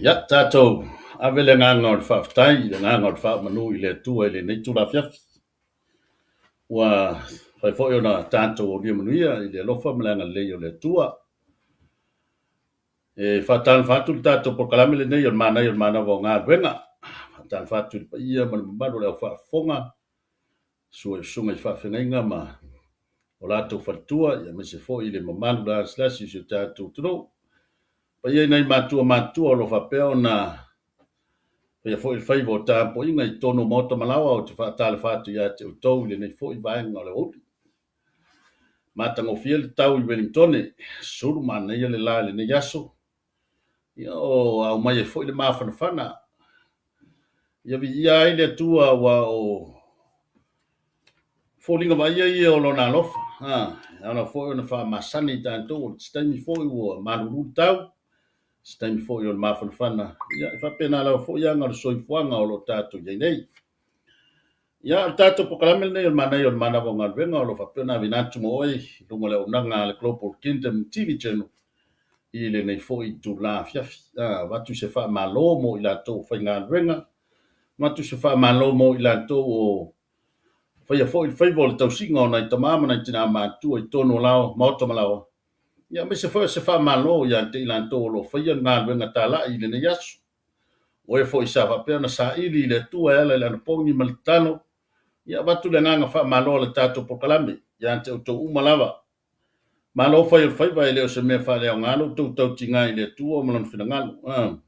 Ia, tatou ave le agaga o le faafetai, le agaga o le faamanu i le Atua i lenei itula afiafi. Ua mafai foi ona tatou aulia manuia i le alofa ma le agalelei o le Atua. E faatalofa atu le tatou polokalame lenei o le Manaia o le Manava o Galuega. Faatalofa atu i le paia ma le mamalu o le aufaafofoga, susuga i faafeagaiga ma o latou faletua, aemaise foi le mamalu lasilasi o si o tatou atunuu. Paia i nai matua matutua o lo o faapea ona faia foi le faiva o tapuaiga i totonu o maota ma laoa. Ou te faatalofa atu ia te outou i lenei foi vaega o le aoauli. Matagofie le tau i Wellingtone, sulu manaia le la i lenei aso. Ia o aumai ai foi le mafanafana. Ia viia ai le Atua aua o foliga vaaia ia o lona alofa. E ala foi ona faamasani i tatou o se taimi foi ua malulu le tau, se taimi foi o le mafanafana. Ia e faapena lava foi aga o le soifuaga o lo o tatou i ai nei. Ia, o le tatou polokalame lenei o le Manaia o le Manava o Galuega o lo o faapea ona aveina atu mo oe i luga o le auaunaga a le Global Kingdom TV Channel i lenei foi itula afiafi. Avatu se faamalo mo i latou o faigaluega, avatu se faamalo mo i latou o faia foi le faiva o le tausiga o nai tama ma nai tina matutua i totonu o lao, maota ma laoa. Ia, aemaise foi o se faamalo ia te i latou o lo o faia le galuega talai i lenei aso. O e foi sa faapea ona saili i le Atua e ala i le anapogi ma le tatalo, ia avatu le agaga faamalo a le tatou polokalame ia te outou uma lava. Malo fai o le faiva, e le o se mea faaleaoga lo outou tautiga i le Atua ma lona finagalo.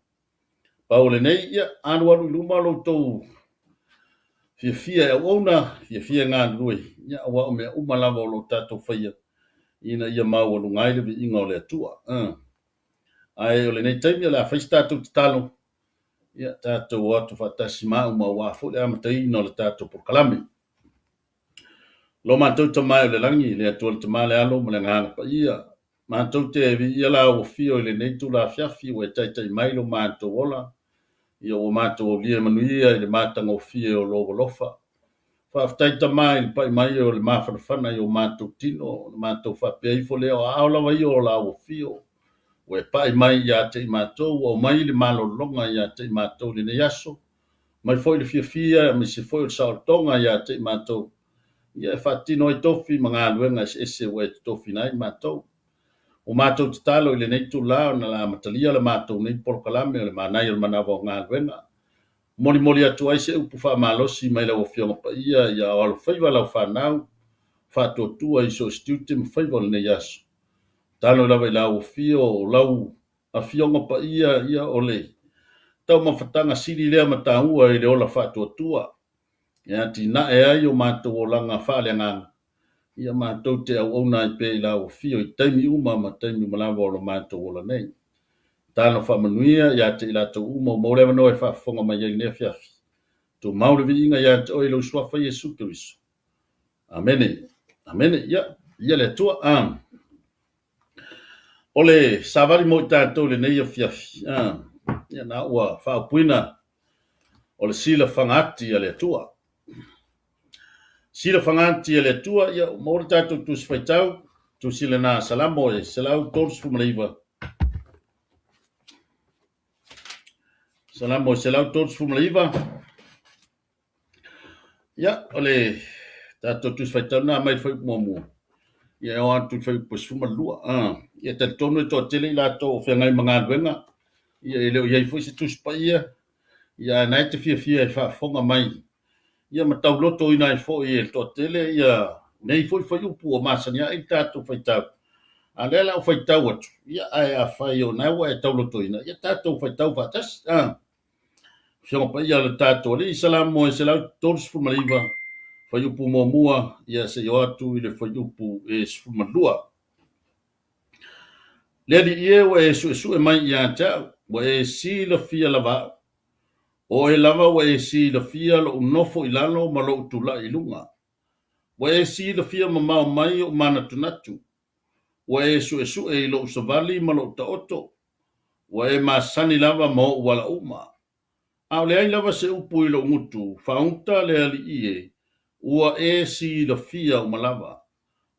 Pau o lenei, ia alualu i luma lo outou fiafia e auauna, fiafia e galulue, ia aua o mea uma lava o lo o tatou faia ina ia maualuga ai le viiga o le Atua. Ae o lenei taimi o le a fai se tatou tatalo, ia tatou o atu faatasi ma au ma aua foi le amataina o le tatou polokalame. Lo matou Tama e o le lagi, le Atua le Tama le Alo ma le Agaga Paia, matou te viia lau afio i lenei itula afiafi ua e taitai mai lo matou ola, ia ua matou aulia manuia i le matagofie o lou alofa. Faafetai Tama i le pai mai o le mafanafana i o matou tino, ona matou faapea ifo lea o aao lava ia o lau afio, ua e pai mai ia te i matou, ua aumai le malologa ia te i matou i lenei aso, mai foi le fiafia aemaise foi o le saolotoga ia te i matou, ia e faatino ai tofi ma galuega eseese ua e totofiina ai matou. O matou tatalo i lenei itula ona la amatalia le matou nei polokalame o le Manaia o le Manava o Galuega. Molimoli atu ai se upu faamalosi mai lau Afioga Paia ia o alofaiva lau fanau, faatuatua i so o se tiute ma faiva o lenei aso. Tatalo lava i lau afio o lau Afioga Paia ia o le taumafataga sili lea ma taua i le ola faatuatua. E atinae ai o matou olaga faaleagaga, ia matou te auauna ai pea i lau afio i taimi uma ma taimi uma lava o lo matou ola nei. Tatalo faamanuia ia te i latou uma ua maua le avanoa e faafofoga mai ai i lenei afiafi. Tumau le viiga ia te oe i lou suafa Iesu Keriso. Amene. Amene. Ia, ia le Atua. O le savali mo i tatou i lenei afiafi, ia na ua faaupuina o le silafaga ati a le Atua. Silafaga ati a le Atua, ia ua maua le tatou tusi faitau, tusi lena Salamo e 139. Salamo e 139. Ia, o le tatou tusi faitau na mai le fuaiupu muamua. Ia e oo atu i le fuaiupu 12. Ia talitonu e toatele i latou o feagai ma galuega. Ia e le o i ai foi se tusi paia. Ia ae na e te fiafia e faafofoga mai. Ia ma taulotoina ai foi e le toatele ia nei foi fuaiupu ua masani ai le tatou faitau. A lea la ua faitau atu, ia ae afai o na ua e taulotoina, ia tatou faitau faatasi. Afioga Paia o le tatou Alii, Salamo e 139, fuaiupu muamua, ia seia oo atu i le fuaiupu e 12. Le Alii e ua e suesue mai ia te au, ua e silafia lava au. O oe lava ua e silafia lou nofo i lalo ma lou tulai i luga. Ua e silafia mamao mai ou manatunatu. Ua e suesue i lou savali ma lou taoto. Ua e masani lava ma ou ala uma. A o leai lava se upu i lou gutu, faauta le Alii e, ua e silafia uma lava.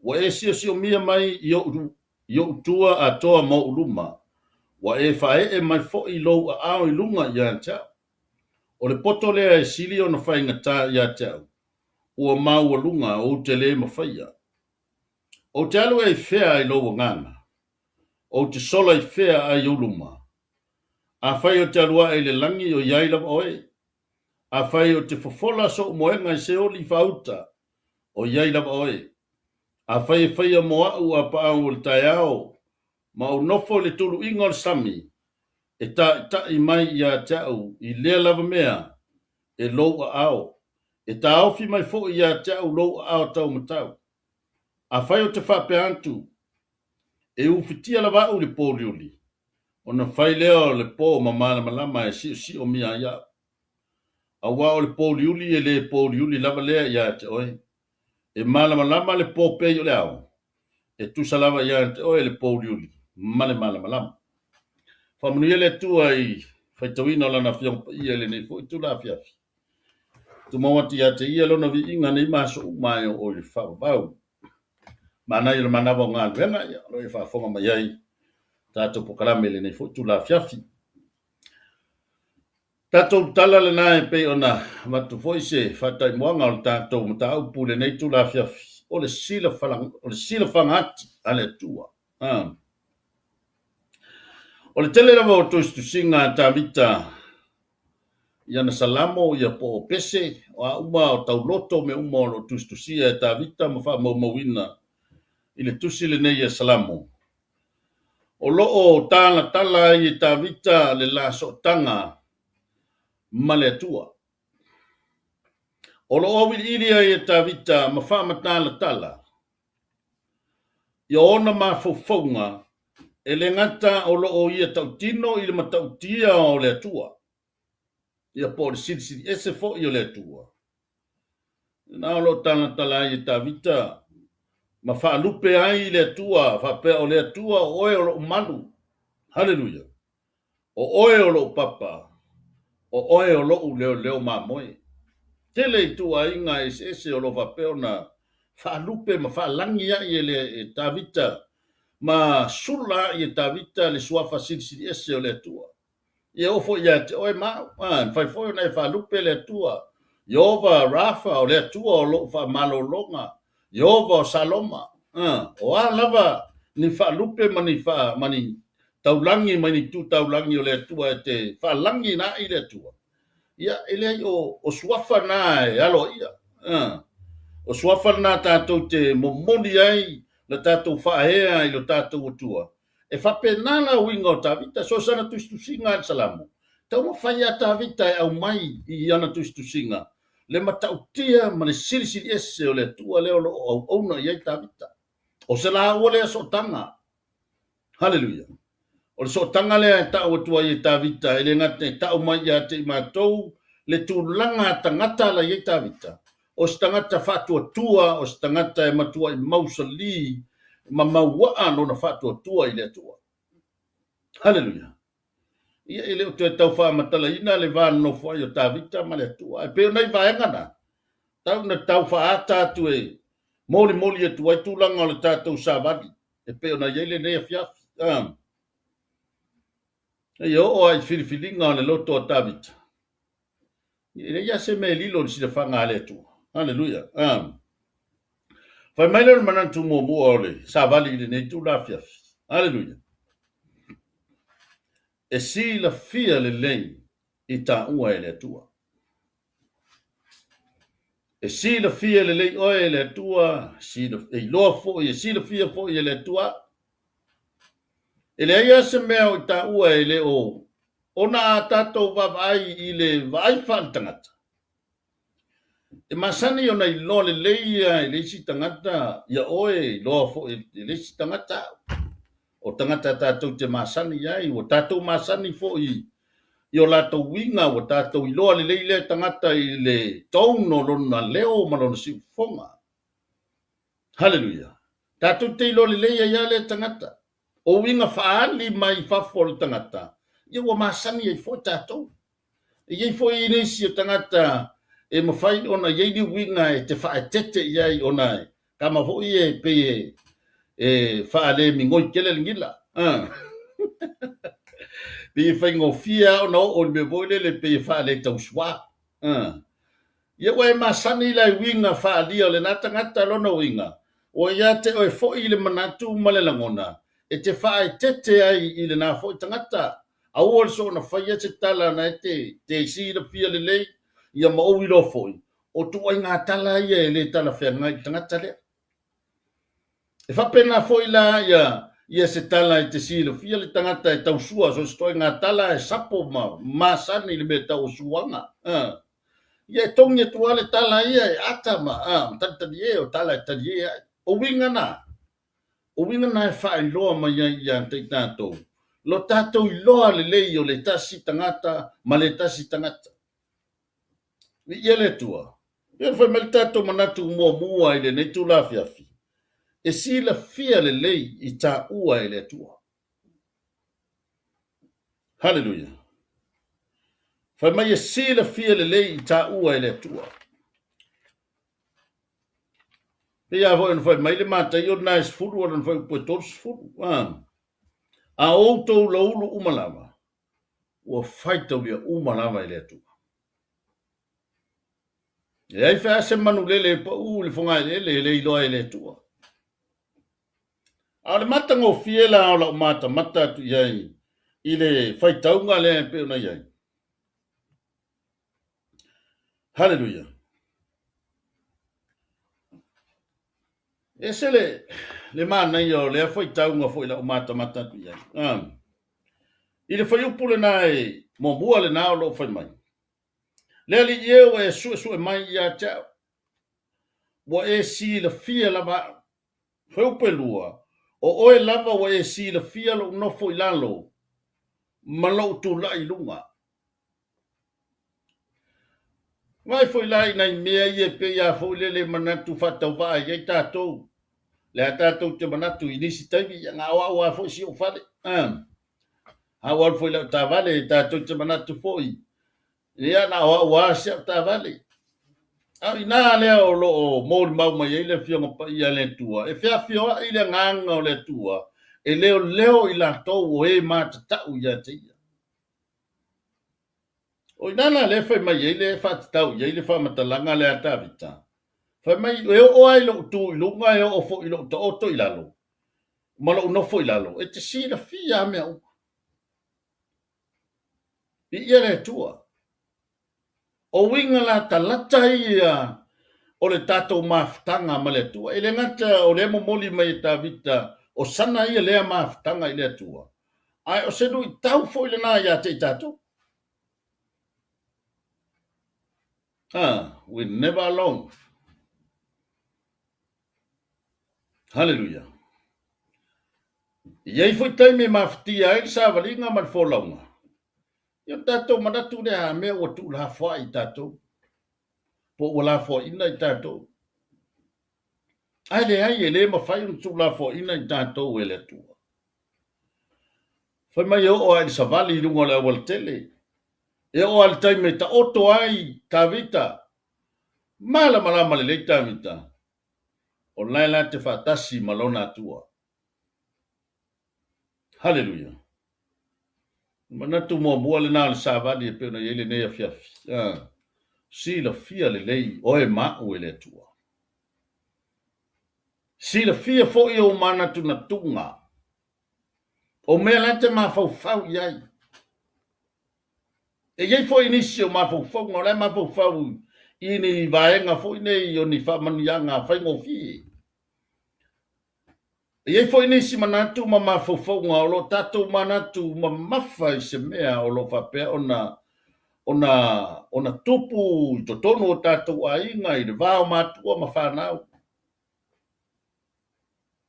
Ua e siosiomia mai i ou tua atoa ma ou luma. Ua e faaee mai foi lou aao i luga ia te au. O le poto lea e sili ona faigata ia te au, ua maualuga ou te le mafaia. Ou te alu ea i fea ai lou agaga? Ou te sola i fea ai ou luma? Afai ou te alu ae i le lagi, o i ai lava oe. Afai ou te fofola so'u moega i Seoli faauta, o i ai lava oe. Afai e faia mo a'u apaau o le taeao, ma ou nofo i le tuluiga o le sami, e taʻitaʻi mai ia te a'u i lea lava mea e lou aao, e taofi mai foi ia te a'u lou aao taumatau. Afai ou te faapea atu, E ufitia lava a'u i le pōuliuli, ona fai lea o le pō ma malamalama e siosiomia ai a'u. Auā o le pōuliuli e le pōuliuli lava lea ia te oe. E malamalama le pō pei o le ao, e tusa lava ia te oe le pōuliuli ma le malamalama. Faamanuia le Atua i faitauina o Lana Afioga Paia i lenei foi itula afiafi. Tumau atu ia te Ia Lona viiga nei ma aso uma e oo i le faavavau. Manaia o le manava o galuega, ia, o lo o e faafofoga mai ai tatou polokalame i lenei foi itula afiafi. Tatou tala lena e pei ona avatu foi se faataimuaga o le tatou mataupu i lenei itula afiafi, o le silafaga ati a le Atua. O le tele lava o tusitusiga a Tavita i ana Salamo ia po o pese, o a uma o tauloto mea uma o lo o tusitusia e Tavita ma faamaumauina i le tusi lenei a Salamo. O lo o talatala ai e Tavita le la sootaga ma le Atua. O lo o auiliili ai e Tavita ma faamatalatala i ona mafaufauga e le gata o lo o ia tautino i le matautia o le Atua, ia po o le silisili ese foi o le Atua. Na o lo o talatala ai e Tavita ma faalupe ai le Atua, faapea o le Atua o oe o lo'u malu. Haleluia! O oe o lo'u papa, o oe o lo'u leoleo mamoe. Tele ituaiga eseese o lo o faapea ona faalupe ma faalagi ai e le e Tavita ma sula ai e Tavita le suafa silisili ese o le Atua. Ia oo foi ia te oe ma au, e mafai foi ona e faalupe le Atua, Ieova Rafa, o le Atua o lo'u faamalologa, Ieova o Saloma, o a lava ni faalupe ma ni faa ma ni taulagi mai ni tu taulagi o le Atua e te faalagiina ai le Atua. Ia, e leai o, o suafa na e aloaia. O suafa na tatou te momoli ai la tatou faaea i lo tatou Atua. E faapena la uiga o Tavita, so o sana tusitusiga a le Salamo. Taumafai ia Tavita e aumai i ana tusitusiga le matautia ma le silisili ese o le Atua lea o lo o auauna i ai Tavita. O se laua lea sootaga. Haleluia! O le sootaga lea e ta'u atu ai e Tavita, e le gata e ta'u mai ia te i matou le tulaga tagata la i ai Tavita, o se tagata faatuatua, o se tagata e matuai mausali ma mauaa lona faatuatua i le Atua. Haleluia! Ia e le o toe tau faamatalaina le va nonofo ai o Tavita ma le Atua. Ae pei o nai vaega na, tau na tau faaata atu e molimoli atu ai tulaga o le tatou savali e pei ona i ai lenei afiafi. E oo lava i filifiliga o le loto a Tavita, e leai lava se mea e lilo i le silafaga a le Atua. Haleluia. Fai mai lea o le manatu muamua o le savali i lenei itula afiafi. Haleluia. E silafia lelei i taua e le Atua. E silafia lelei oe e le Atua, e iloa foi, e silafia foi e le Atua. E leai lava se mea o i taua e le o ona a tatou vaavaai i le vaai faaletagata. E masani ona iloa lelei ia e le isi tagata ia oe, iloa foi e le isi tagata au. O tagata tatou te masani i ai, ua tatou masani foi i o latou uiga, ua tatou iloa lelei lea tagata i le tone o lona leo ma lona siufofoga. Haleluia! Tatou te iloa lelei ai lava lea tagata. O uiga faaali mai fafo o le tagata, ia ua masani ai foi tatou. E i ai foi nisi o tagata e mafai ona i ai ni uiga e te faaeteete i ai ona e kama foi e pei e faalemigoi tele le gila. Pei e faigofie lava ona oo i le mea foi lele pei e faaletausuā. Ia ua e masani la i uiga faaalia o lena tagata, lona uiga, ua ia te oe foi le manatu ma le lagona e te faaeteete ai i lena foi tagata. Aua le soona faia se tala na e te silafia lelei, ia ma ou iloa foi, o ituaiga tala ia e le talafeagai i le tagata lea. E faapena foi la ia se tala e te silafia le tagata e tausua, so o se ituaiga tala e sapo ma masani i le mea tau o suaga. Ia e togi atu lava le tala ia e ata ma talitalie, o tala e talie ai. O uiga na, o uiga na e faailoa mai ai ia te i tatou, lo tatou iloa lelei o le tasi tagata ma le tasi tagata. Viia le Atua. Pei ona fai mai le tatou manatu muamua i lenei itula afiafi, e silafia lelei i taua e le Atua. Haleluia. Fai mai e silafia lelei i taua e le Atua. Pei lava foi ona fai mai le Mataio lena e 10 o lona fuaiupu e 30. A outou loulu uma lava, ua faitaulia uma lava e le Atua. E leai fe se manulele e pau i le fogaeleele e le iloa e le Atua. A o le matagofie la o lau matamata atu i ai i le faitauga lea e pei ona i ai. Haleluia. E ese le manaia o lea faitauga foi lau matamata atu i ai. I le fuaiupu lena e muamua lena o lo o fai mai. Le Alii e ua e suesue mai ia te au, ua e silafia lava au. Fuaiupu e 2, o oe lava ua e silafia lou nofo i lalo ma lou tulai i luga. Vaai foi la i nai mea ia e pei lava foi lele manatu faatauvaa ai ai tatou. Lea tatou te manatu i nisi taimi, ia na o au lava foi si ou fale. A ou alu foi i lau taavale, tatou te manatu foi, ia na o au lava si au taavale. A o ina lea o lo o molimau mai ai le Afioga Paia a le Atua, e feafioai le agaga o le Atua, e leoleo i latou o e matatau ia te ia. O ina la lea fai mai ai le faatatau i ai le faamatalaga lea a Tavita. Fai mai, e oo ai lou tu i luga, e oo foi i lou taoto i lalo, ma lou nofo i lalo, e te silafia a mea uma. Viia le Atua. O uiga la talata ia o le tatou mafutaga ma le Atua. E le gata o lea momoli mai e Tavita, o sana ia lea mafutaga i le Atua, ae o se luitau foi lena ia te i tatou. We never alone. Hallelujah. E i ai foi taimi e mafatia ai le savaliga ma le folauga. Ia o tatou manatu lea a mea ua tuulafoai i tatou, po ua lafoaina i tatou. Ae leai, e le mafai ona tuulafoaina i tatou e le Atua. Fai mai e oo lava i le savali i luga o le aualatele, e oo lava i le taimi e taoto ai Tavita, malamalama lelei Tavita, o la e la te faatasi ma lona Atua. Haleluia. Manatu muamua lena o le savali e pei ona i ai lenei afiafi. Silafia lelei oe ma au e le Atua. Silafia foi ou manatunatuga, o mea la te mafaufau i ai. E i ai foi nisi o mafaufauga, o la e mafaufau i ni vaega foi nei o ni faamanuiaga faigofie. E i ai foi nisi manatu ma mafaufauga o lo o tatou manatu mamafa i se mea o lo o faapea ona tupu i totonu o tatou aiga i le va o matua ma fanau.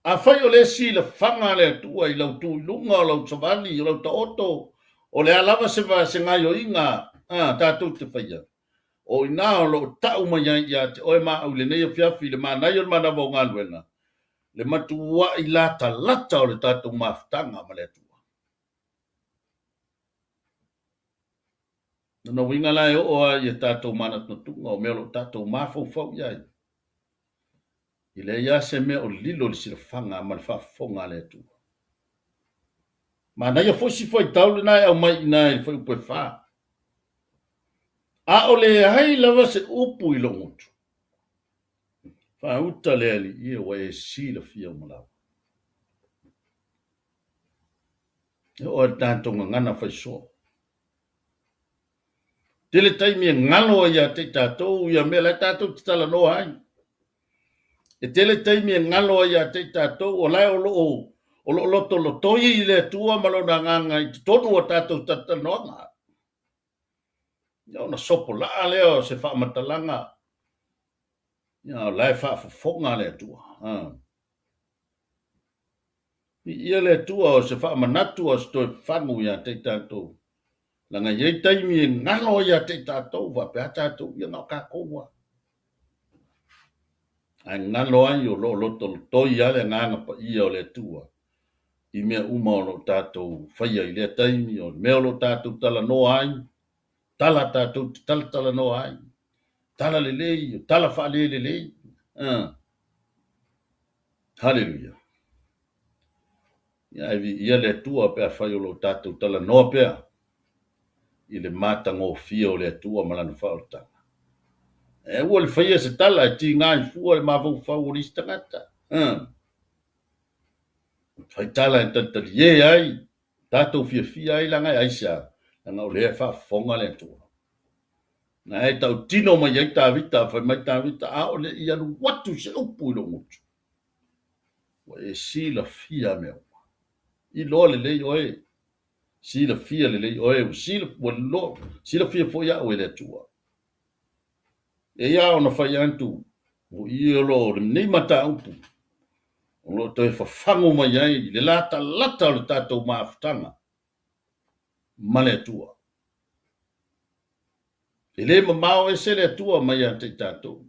Afai o le silafaga a le Atua i lau tu i luga, o lau savali, o lau taoto, o le a lava se gaioiga tatou te faia, o ina o lo o tau mai ai ia te oe ma au i lenei afiafi i le manaia o le manava o galuega, le matuai latalata o le tatou mafutaga ma le Atua. Lona uiga la e oo lava i a tatou manatunatuga o mea o lo o tatou mafaufau i ai, e leai lava se mea o lilo i le silafaga ma le faafofoga a le Atua. Manaia foi si faitau lena e aumai i ina i le fuaiupu e fa. A o leai lava se upu i lou gutu. Faauta le Alii e ua e silafia uma lava. E oo i le tatou gagana faisoa. Tele taimi e galo ai ia te i tatou ia mea la e tatou te talanoa ai. E tele taimi e galo ai ia te i tatou o la e o lo o o lo o lotolotoi le Atua ma Lona Agaga i totonu o tatou talatalanoaga. Ia ona sopolaa lea o se faamatalaga, ia o la e faafofoga le Atua. Viia le Atua o se faamanatu a o se toe fagu ia te i tatou. Leaga e i ai taimi e galo ai ia te i tatou, faapea a tatou, ia na o tatou lava. Ae galo ai o lo o lotolotoi lava le Agaga Paia o le Atua i mea uma o lo o tatou faia i lea taimi, o le mea o lo o tatou talanoa ai, tala tatou te talatalanoa ai, tala lelei, o tala faalelelei. Haleluia! Ia ae viia le Atua pe afai o lo o tatou talanoa pea i le matagofie o le Atua ma Lana faaolataga. Ae aua le faia se tala e tiga ai fua le mafaufau o le isi tagata. Fai tala e talitalie ai, tatou fiafia ai, leaga e aisea? Leaga o lea e faafofoga le Atua. Na e tautino mai ai Tavita, fai mai Tavita, a o le i alu atu se upu i lou gutu, ua e silafia mea uma. Iloa lelei oe, silafia lelei oe, ua silafia foi au e le Atua. E ia ona fai atu, o i o lo o lenei mataupu, o lo o toe fafagu mai ai le latalata o le tatou mafutaga ma le Atua. E le mamao ese le Atua mai ia te i tatou.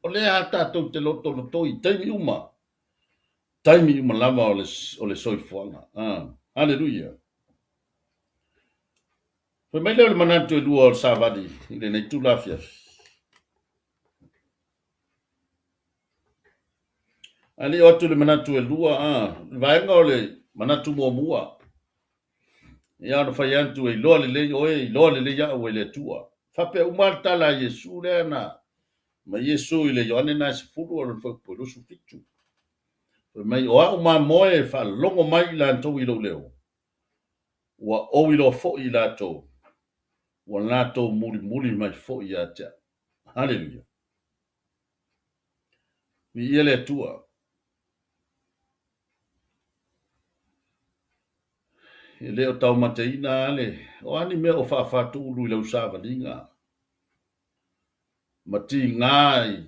O lea a tatou te lotolotoi i taimi uma, taimi uma lava o le soifuaga. Haleluia. Fai mai lea o le manatu e lua o le savali i lenei itula afiafi. Ae le i oo atu i le manatu e lua, le vaega o le manatu muamua, ia ona fai atu e iloa lelei oe, iloa lelei au e le Atua. Faapea uma le tala a Iesu lea na mai Iesu i le Ioane na e 10 o lona fuaiupu e 27. Fai mai, o au mamoe e faalogo mai i latou i lou leo, ua ou iloa foi i latou, ua latou mulimuli mai foi ia te au. Haleluia. Viia le Atua. E le o taumateina lava le, o a ni mea o faafatulu i lau savaliga, ma tiga i,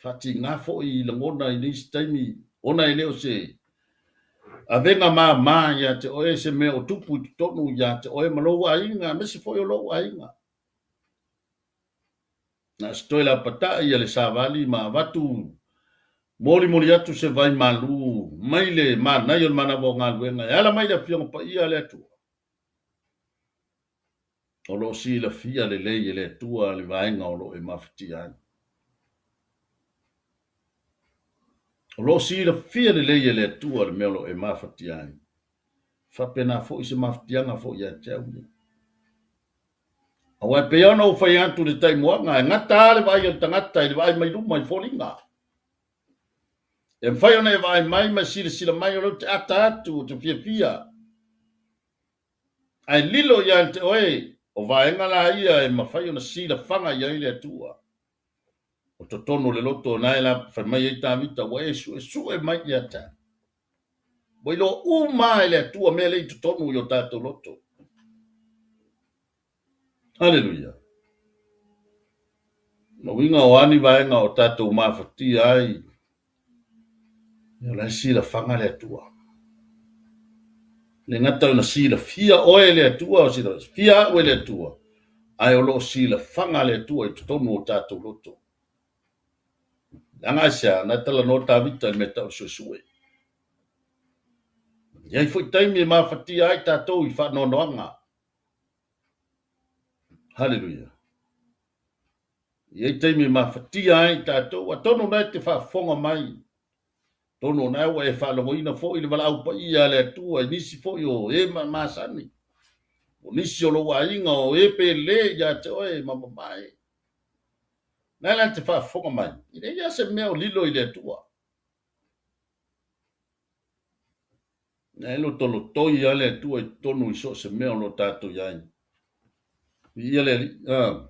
faatiga foi i lagona i nisi taimi, ona e le o se avega mama ia te oe se mea o tupu i totonu ia te oe ma lou aiga, aemaise foi o lou aiga. Na o se toe lapatai a le savali ma avatu molimoli atu se vai malu mai le manaia o le manava o galuega e ala mai i le Afioga Paia a le Atua. O lo o silafia lelei e le Atua le vaega o lo o e mafatia ai. O lo o silafia lelei e le Atua le mea o lo o e mafatia ai. Faapena foi se mafatiaga foi ia te au ia. Aua e pei ona ou fai atu i le taimuaga, e gata lava le vaai a le tagata i le vaai mai luma i foliga. E mafai ona e vaai mai ma e silasila mai o lea ou te ata atu, ou te fiafia. Ae lilo ia te oe, o vaega la ia e mafai ona silafaga i ai le Atua. O totonu o le loto na e la fai mai ai Tavita, ua e suesue mai ia te au. Ua iloa uma e le Atua mea lea i totonu i o tatou loto. Haleluia. O uiga o a ni vaega o tatou mafatia ai, o la e silafaga le Atua. Le gata ona silafia oe e le Atua, o silafia au e le Atua, ae o lo o silafaga le Atua i totonu o tatou loto. Leaga aisea, na e talanoa Tavita i le mea tau o le suesue. E i ai foi taimi e mafatia ai tatou i faanoanoaga. Haleluia. E i ai taimi e mafatia ai tatou, atonu na e te faafofoga mai. Atonu o lena ua e faalogoina foi le valaau paia a le Atua i nisi foi o e masani, o nisi o lou aiga o e pele ia te oe ma mamae. Na la te faafofoga mai, e leai lava se mea o lilo i le Atua. Na e lotolotoi lava le Atua i totonu i so o se mea o lo o tatou i ai. Viia le Alii. Ah.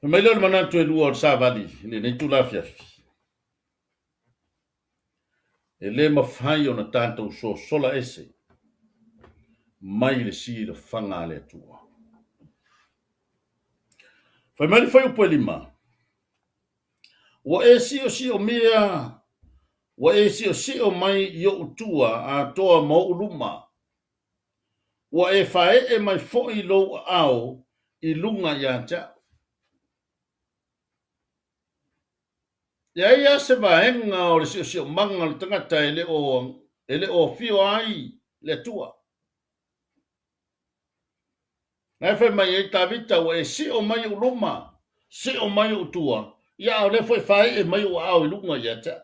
Fai mai lea o le manatu e lua o le savali i lenei itula afiafi, e le mafai ona tatou sosola ese mai le silafaga a le Atua. Fai mai le fuaiupu e 5, Ua e siosiomia, ua e siosio mai i ou tua atoa ma ou luma, Ua e faaee mai foi lou aao i luga ia te au. E leai lava se vaega o le siosiomaga o le tagata e le o afio ai le Atua. Na e fai mai ai Tavita, ua e sio mai ou luma, sio mai ou tua, ia a o lea foi e faaee mai ou aao i luga ia te au.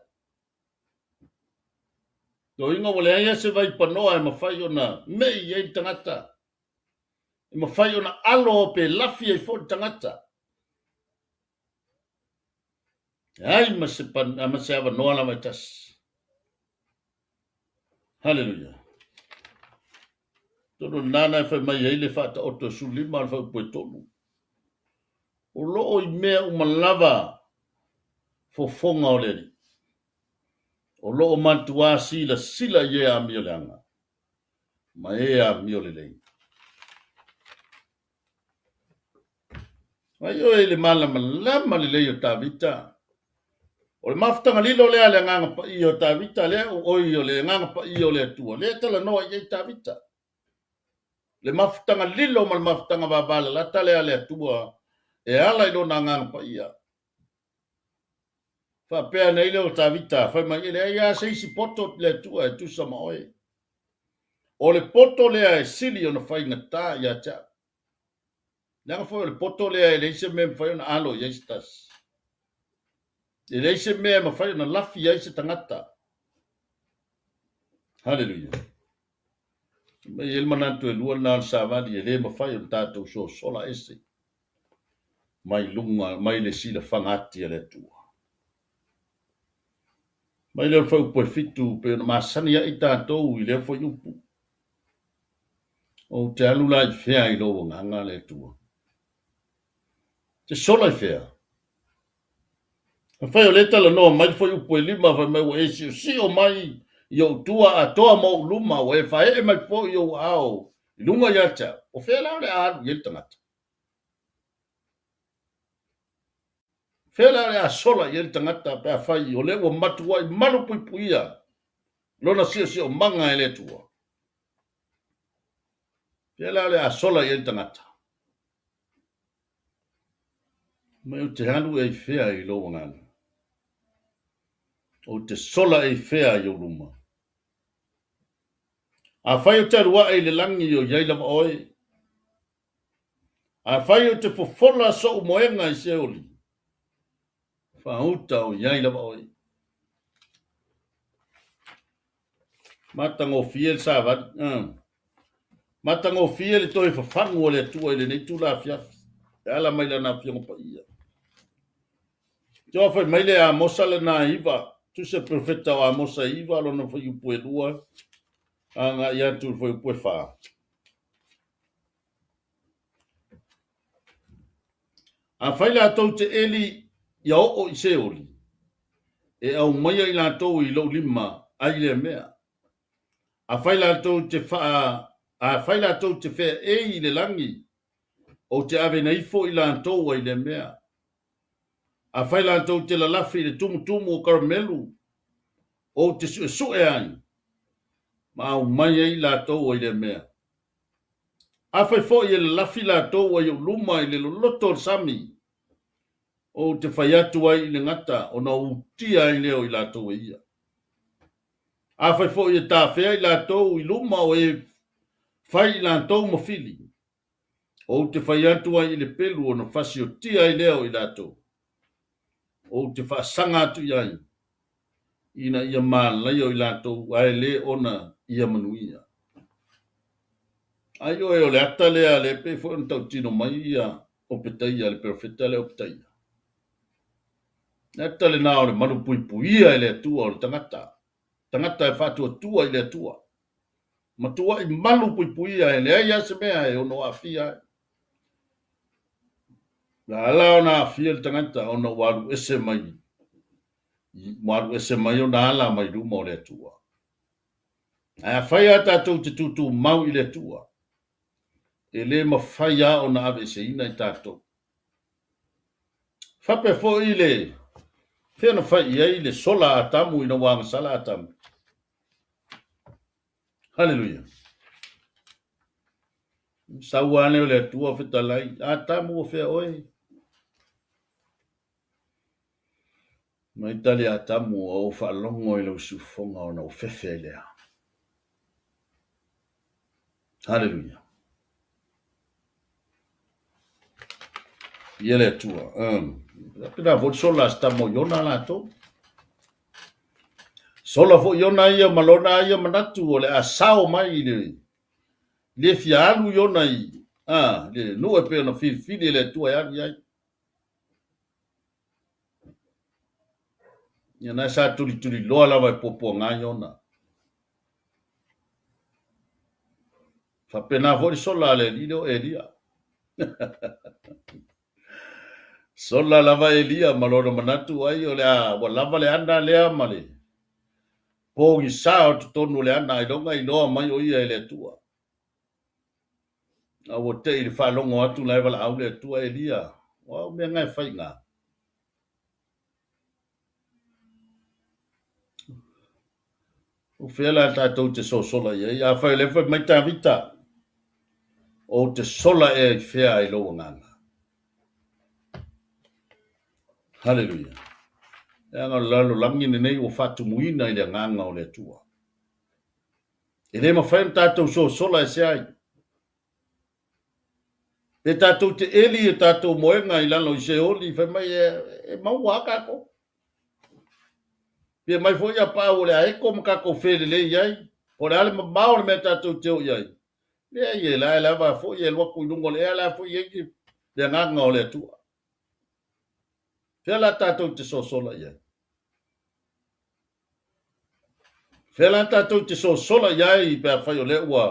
Loiga ua leai lava se vaipanoa e mafai ona mei ai le tagata, e mafai ona alo pe lafi ai foi le tagata. Leai ma se, ma se avanoa lava e tasi. Haleluia. Tonu lena na e fai mai ai le faataoto e 15 o le fuaiupu e 3. O lo o i mea uma lava fofoga o le Alii. O lo o matuā silasila i e amioleaga ma e amiolelei. Vaai oe i le malamalama lelei o Tavita. O le mafutaga lilo lea a le Agaga Paia o Tavita, lea, oi, o le Agaga Paia o le Atua, lea e talanoa i ai Tavita. Le mafutaga lilo ma le mafutaga vavalalata lea a le Atua e ala i lona Agaga Paia. Faapea nei lea o Tavita, fai mai, e leai lava se isi poto le Atua e tusa ma oe. O le poto lea e sili ona faigata ia te au. Leaga foi o le poto lea e leai se mea e mafai ona alo i ai se tasi. E leai se mea e mafai ona lafi ai se tagata. Haleluia. Mai e le manatu e lua lena o le savali e le mafai ona tatou sosola ese mai luga, mai le silafaga ati a le Atua. Mai lea o le fuaiupu e 7, pei ona masani ai tatou i lea fuaiupu. Ou te alu la i fea i lou agaga le Atua? Te sola i fea? Afai o lea e talanoa mai le fuaiupu e 5, fai mai ua e siosio mai i ou tua atoa ma ou luma, ua e faaee mai foi i ou aao i luga ia te au. O fea la o le a alu i ai le tagata? Fea la o le a sola i ai le tagata pe afai o lea ua matuai malupuipuia lona siosiomaga e le Atua? Fea la o le a sola i ai le tagata? Mai ou te alu ea i fea i lou agaga? Ou te sola ea i fea i ou luma? Afai ou te alu ae i le lagi o i ai lava oe, Afai ou te fofola sou moega i Seoli, faauta o i ai lava oe. Matagofie le savali. Matagofie le toe fafagu o le Atua i lenei itula afiafi, e ala mai Lana Afioga Paia. Te oa fai mai le Amosa lena e 9, tusi a le perofeta o Amosa e 9, lona fuaiupu e 2, agai atu i le fuaiupu e 4. Afai latou te eli ia oo i Seoli, e aumaia i latou i lou lima ai lea mea. Afai latou te faa, afai latou te feaei i le lagi, ou te aveina ifo i latou ai lea mea. Afai latou te lalafi i le tumutumu o Karamelu, ou te suesue ai, ma aumai ai i latou ai lea mea. Afai foi e lalafi latou ai ou luma i le loloto o le sami, ou te fai atu ai i le gata ona utia ai lea o i latou e ia. Afai foi e tafea i latou i luma o e fai i latou ma fili, ou te fai atu ai i le pelu ona fasiotia ai lea o i latou. Ou te faasaga atu i ai, ina ia malaia o i latou ae le ona ia manuia. Ai oe o le ata lea lea pei foi ona tautino mai ia Opetaia, le perofeta lea Opetaia. Le ata lena o le malupuipuia e le Atua o le tagata, tagata e faatuatua i le Atua. Matuai malupuipuia e leai lava se mea e ono aafia ai. Na ala ona aafia le tagata ona ua alu ese mai, ua alu ese mai ona ala mai luma o le Atua. Ae afai lava tatou te tutumau i le Atua, e le mafai lava ona aveeseina i tatou. Faapea foi le fea na fai i ai le sola a Atamu ina ua agasala Atamu. Haleluia. Sau lava lea o le Atua fetalai, Atamu ua fea oe? Mai tali Atamu ua ou faalogo i lau siufofoga ona ou fefe ai lea. Haleluia. Ia le Atua. Pena foi le sola a se tama o Iona latou. Sola foi Iona ia ma lona ia manatu o le a sao mai i le le fia alu Iona i le nuu e pei ona filifili e le Atua e alu i ai. Ia na sa tulituliloa lava e puapuaga Iona. Faapena foi le sola a le alii lea o Elia. Sola lava Elia ma lona manatu ai o le a ua lava le ana lea ma le pogisa o totonu o le ana ailoga iloa mai o ia e le Atua. A ua te i le faalogo atu la e valaau le Atua Elia. Ua au mea nga e fai nga. O fea la tatou te sosola i ai? Afai o lea fai mai Tavita, ou te sola ea i fea ai lou agaga. Haleluia. Leaga o le lalolagi lenei ua faatumuina i le agaga o le Atua. E le mafai ona tatou sosola ese ai. Pe tatou te eli o tatou moega i lalo i Seoli, fai mai e maua a tatou. Pe mai foi a paau o le a eko ma tatou felelei ai, po o le a le mamao o le mea tatou te o i ai. Leai, e la e lava foi e alu atu i luga o le ea la foi i ai le agaga o le Atua. Fea la tatou te sosola i ai? Fea la tatou te sosola i ai pe afai o lea ua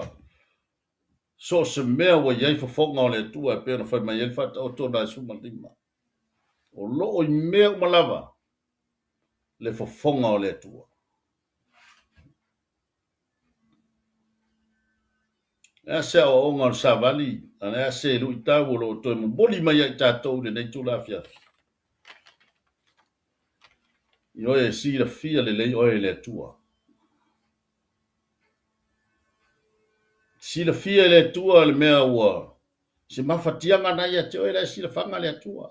so o se mea ua i ai fofoga o le Atua e pei ona fai mai ai le Faataoto na e 15. O loo i mea uma lava le fofoga o le Atua. Le a se aoaoga o le savali, a le a se luitau o lo o toe momoli mai ai tatou i lenei itula afiafi. Ioe, e silafia lelei oe e le Atua. Silafia e le Atua le mea ua se mafatiaga na ia te oe la e silafaga le Atua.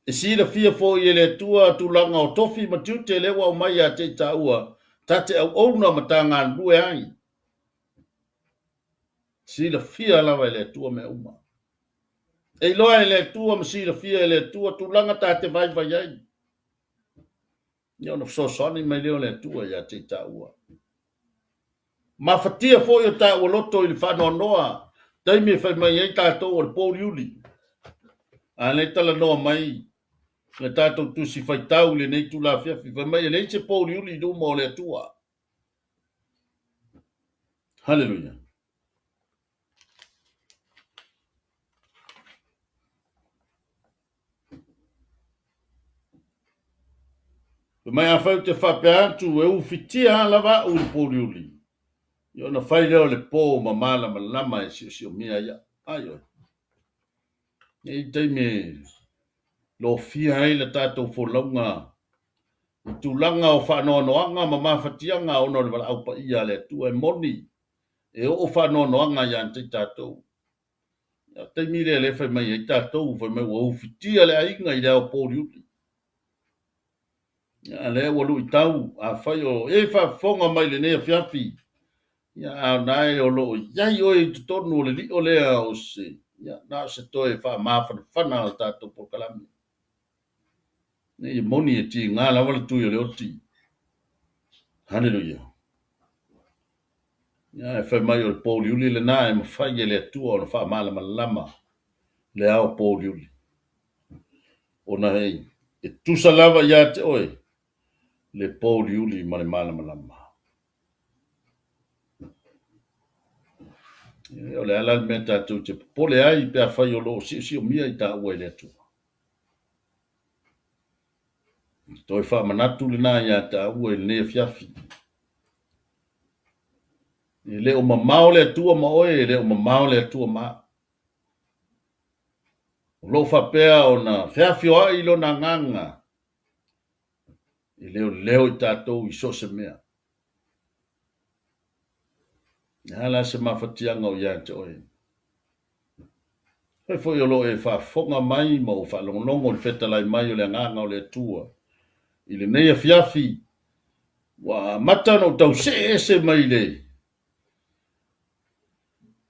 E silafia foi e le Atua tulaga o tofi ma tiute lea ua aumai ia te i taua ta te auauna ma ta galulue ai. Silafia lava e le Atua mea uma. E iloa e le Atua ma silafia e le Atua tulaga ta te vaivai ai. Ia ona fesoasoani mai lea o le Atua ia te i taua. Mafatia foi o taua loto i le faanoanoa taimi e fai mai ai tatou o le pouliuli. A lea talanoa mai le tatou tusi faitau i lenei itula afiafi, fai mai e leai se pouliuli i luma o le Atua. Haleluia. Fai mai afai ou te faapea atu e ufitia lava au i le pouliuli, ia ona fai lea o le po ma malamalama e siosiomia ai au. Ai oe. E i ai taimi e lofia ai le tatou folauga i tulaga o faanoanoaga ma mafatiaga ona o le valaau paia a le Atua e moni e oo faanoanoaga ia te i tatou. A taimi lea lea fai mai ai tatou, fai mai ua ufitia le aiga i le ao pouliuli. A lea ua luitau, afai o e faafofoga mai lenei afiafi, ia a o na e o loo i ai oe i totonu o le lio lea o se, ia, na o se toe faamafanafana o le tatou polokalame. Nei e moni e tiga lava le tui o le oti. Haleluia. Ia, e fai mai o le pouliuli lena e mafai e le Atua ona faamalamalama le ao pouliuli. Ona e tusa lava ia te oe le pouliuli ma le malamalama. O le a la le mea tatou te popole ai pe afai o lo o siosiomia i taua e le Atua? Toe faamanatu lena ia taua i lenei afiafi. E le o mamao le Atua ma oe, e le o mamao le Atua ma au. O lo o faapea ona feafioai lona agaga e leoleo i tatou i so o se mea. E a la se mafatiaga o ia te oe? Afai foi o lo o e faafofoga mai ma ua faalogologo i le fetalai mai o le Agaga o le Atua i lenei afiafi, ua amata ona ou tau see ese mai le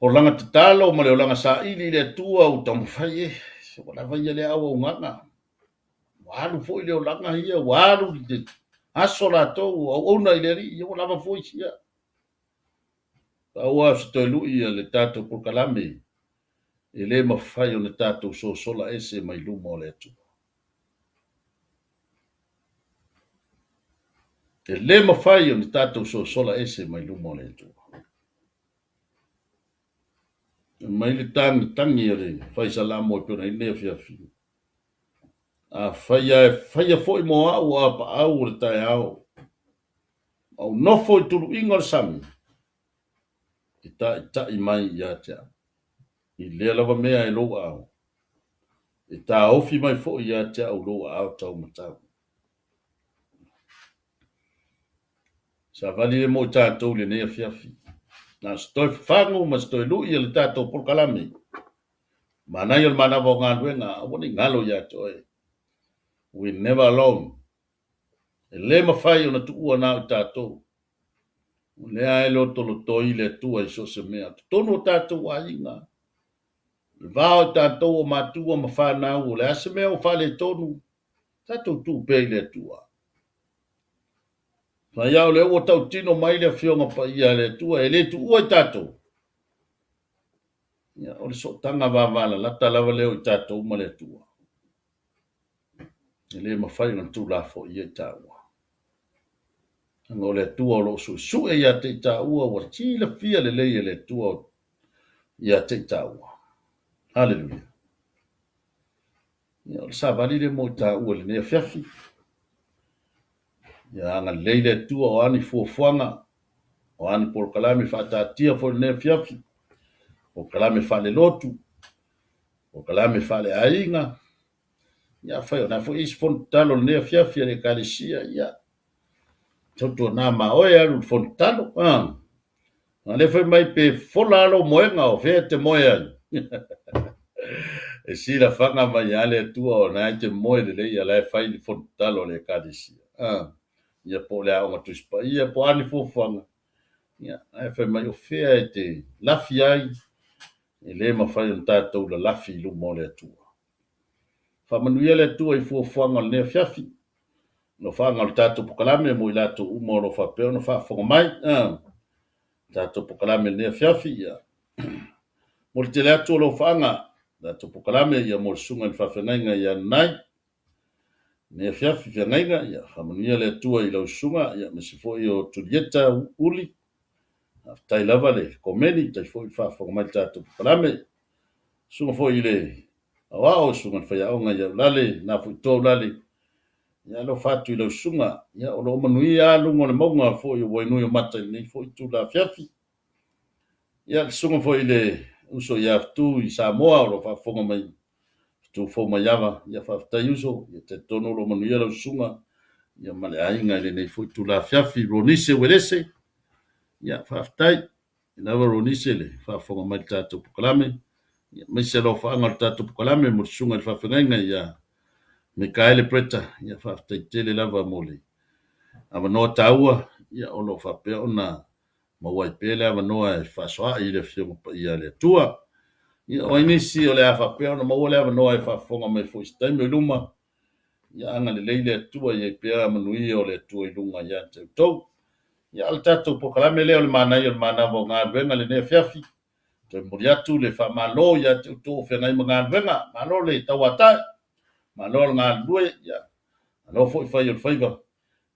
olaga tatalo ma le olaga saili i le Atua, ua taumafai e, ua lava ia lea auaunaga. Ua alu foi le olaga ia, ua alu le aso latou o auauna i le Alii, ia ua lava foi sia. Pau lava o se toe lui a le tatou polokalame, e le mafai ona tatou sosola ese mai luma o le Atua. E le mafai ona tatou sosola ese mai luma o le Atua. Fai mai le tagitagi a le fai Salamo e pei ona i ai lenei afiafi. Afai lava e faia foi mo au apaau o le taeao, ma ou nofo i tuluiga o le sami, e taitai mai ia te au. I lea lava mea e lou aao, e taofi mai foi ia te au lou aao taumatau. Savali le mo i tatou i lenei afiafi. Na o se toe fafagu ma se toe lui a le tatou polokalame. Manaia o le manava o galuega, aua ne i galo ia te oe. We never alone. E le mafai ona tuua na o i tatou. O lea e lotolotoi le Atua i so o se mea. Totonu o tatou aiga, le va o i tatou o matua ma fanau, o le a se mea ua faaletonu, tatou tuu pea i le Atua. Fai lava o lea ua tautino mai le Afioga Paia a le Atua, e le tuua i tatou. Ia, o le sootaga vavalalata lava lea o i tatou ma le Atua. E le mafai ona tuulafoaia i taua. Leaga o le Atua o lo o suesue ia te i taua, ua silafia lelei e le Atua ia te i taua. Haleluia. Ia, o le savali lea mo i taua i lenei afiafi. Ia agalelei le Atua o a ni fuafuaga, o a ni polokalame faataatia foi i lenei afiafi, polokalame faalelotu, polokalame faaleaiga. Ia, afai o lena foi e i ai se fono tatalo i lenei afiafi a le Ekalesia, ia, tautuana ma oe alu i le fono tatalo. A lea fai mai pe fola lava lou moega o fea e te moe ai. E silafaga mai lava le Atua o lena e te moe lelei a o la e fai le fono tatalo a le Ekalesia. Ia po o le Aoga Tusi Paia po o a ni fuafuaga, ia, ae fai mai o fea e te lafi ai, e le mafai ona tatou lalafi i luma o le Atua. Faamanuia le Atua i fuafuaga o lenei afiafi. Alofaga o le tatou polokalame mo i latou uma o lo o faapea ona faafofoga mai. Tatou polokalame i lenei afiafi, ia, mo le tele atu o alofaaga, tatou polokalame ia mo le susuga i le faafeagaiga ia Nanai. Lenei afiafi feagaiga, ia, faamanuia le Atua i lau susuga, ia, aemaise foi o Julieta Uli. Faafetai lava le komeni, faafetai foi le faafofoga mai i le tatou polokalame. Susuga foi i le aoao, susuga i le faiaoga ia Ulale, na foi toa Ulale, ia alofa atu i lau susuga, ia o lo o manuia luga o le mauga foi o Wainuiomata i lenei foi itula afiafi. Ia le susuga foi i le uso ia Fetu i Samoa o lo o faafofoga mai Fetu fou mai ava, ia faafetai uso, ia talitonu o lo o manuia lau susuga, ia ma le aiga i lenei foi itula afiafi. Ronise Uelese, ia faafetai. Lava Ronise le faafofoga mai i le tatou polokalame, ia aemaise alofaaga o le tatou polokalame mo le susuga i le faafeagaiga ia Mikaele Bretta, ia faafetai tele lava mo le avanoa taua, ia o lo o faapea ona maua ai pea le avanoa e faasoa'i i le Afioga Paia a le Atua. Ia o ai nisi o le a faapea ona maua le avanoa e faafofoga mai foi i se taimi o i luma, Ia agalelei le Atua ia i ai pea manuia o le Atua i luga ia te outou. Ia, o le tatou polokalame lea o le manaia o le manava o galuega i lenei afiafi. Toe momoli atu le faamalo ia te outou o feagai ma galuega. Malo le tauatae, malo le galulue, ia, malo foi fai o le faiva.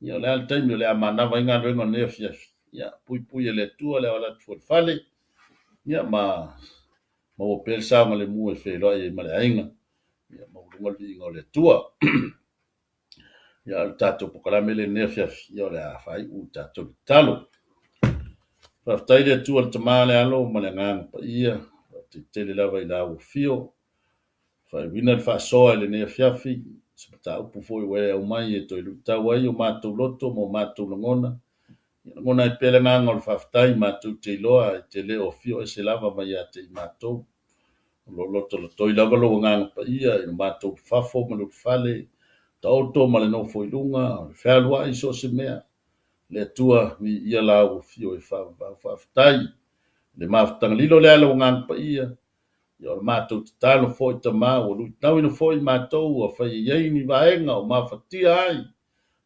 Ia, o le a le taimi o le a manava ai galuega o lenei afiafi. Ia, puipui e le Atua le auala atu foi i le fale, ia, ma maua pea le saogalemu e feiloai ai ma le aiga. Ia, maualuga le viiga o le Atua. Ia, o le tatou polokalame lea i lenei afiafi, ia, o le a faaiu i tatou tatalo. Faafetai le Atua le Tama, le Alo ma le Agaga Paia, faafetai tele lava i lau afio, faaiuina le faasoa i lenei afiafi, se mataupu foi ua e aumai e toe luitau ai o matou loto ma o matou lagona. Ia lagona ai pea le agaga o le faafetai matou te iloa e te le o afio ese lava mai ia te i matou. O lo o lotolotoi lava lou Agaga Paia i lo matou fafo ma le ulufale, taoto ma le nofo i luga, o le fealuai i so o se mea. Le Atua, viia lau afio e faavavau. Faafetai i le mafutaga lilo lea a lou Agaga Paia. Ia o le matou tatalo foi Tama, ua luitauina foi matou afai e i ai ni vaega o mafatia ai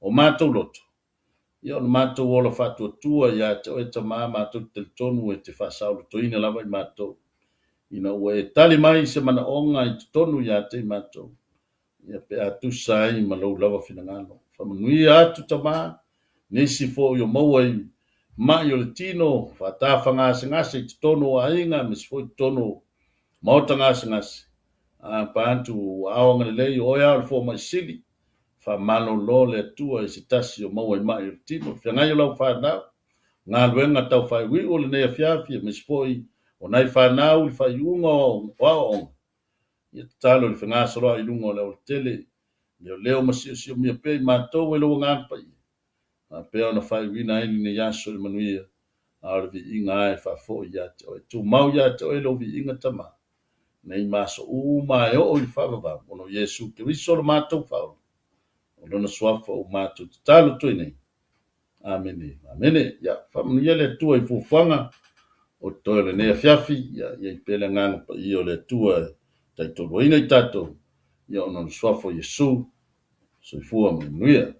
o matou loto. Ia o le matou ola faatuatua ia te oe Tama, matou te talitonu e te faasaolotoina lava i matou, ina ua e tali mai i se manaoga i totonu ia te i matou, ia pe a tusa ai ma lou lava finagalo. Faamanuia atu Tama, nisi foi o maua i mai o le tino, faatafagasegase i totonu o aiga, aemaise foi i totonu o maota gasegase, a pa atu ua ao agalelei o oe lava o le fomai sili, Faamalolo le Atua i se tasi o maua i mai o le tino, le feagai o lau fanau, galuega tau faaiuiu o lenei afiafi, aemaise foi o nai fanau i le faaiuga o aoaoga. Ia tatalo i le fegasoloai i luga o le aualatele, leoleo ma siosiomia pea i matou e lou Agaga Paia, faapea ona faaiuina ai lenei aso i le manuia, a o le viiga lava e faafoi ia te oe. Tumau ia te oe lou viiga Tama, nei ma aso uma e oo i le faavavau, ona o Iesu Keriso lo matou Faaola, o lona suafa ua matou tatalo atu ai nei. Amene. Amene. Ia, faamanuia le Atua i fuafuaga o totoe o lenei afiafi. Ia, i ai pea le agaga paia o le Atua e taitoaluaina i tatou, ia ona o le suafa o Iesu. Soifua ma ia manuia.